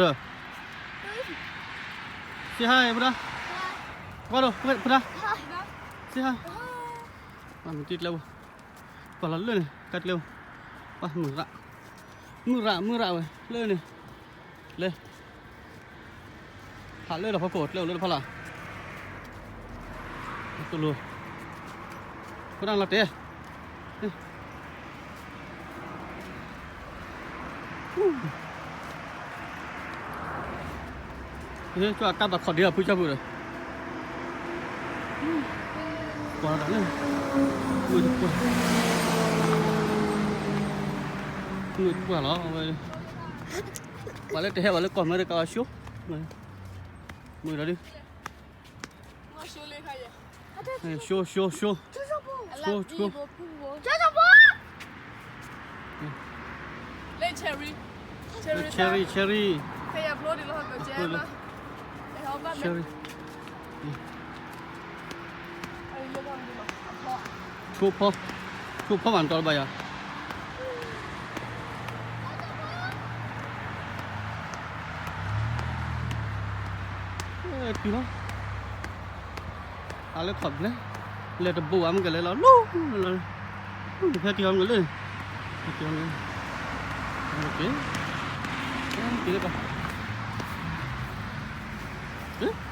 Say hi ဖိဒါ, ကွၢ်ဒီး ဖိဒါ, say hi, မ့ၢ်တံၢ်ကျဲဝဲ, ပှၤလီၤလၢန့ၣ် ကါကျဲဝဲ, ပှၤမုၢ်ရၣ်, မုၢ်ရၣ် မုၢ်ရၣ်ဝဲ လၢန့ၣ်, လဲၤ ဖးလၢဒီးဖီခိၣ်ကျဲအိၣ်လၢတဖၣ်လီၤ, တလိၣ်, ဖိဒါလီၤတဲာ် ကၢ်ဘၣ်ခီၣ်ဒ့အဖုဆၢဖုဒီး, ပှၤလၢ, မုၢ်တပှၢ်, မုၢ်တပှၢ်လီၤ, ပှၤလၢတဟဲဘၣ်လၢကီၢ်မၢတကးလီၤ ဆိ, မုၢ်ဒီးဒုး ဆိ ဆိ ဆိ, ဆိ ဆိ, လၢ cherry, cherry, cherry, ဆိဖီ, ဆိဖီဘၣ်နတီတဘၣ်ယၤ တုၤလီၤ, အလၢခီၣ်ဘျဲ, လဲၤတဘိးဝဲမ့ၢ်ကလဲၤလီၤ လီၤ, ဖဲတံၤဟီမ့ၢ်ကလၢ, ဖဲတံၤဟီမ့ၢ်, က့ၤလၢကီၢ်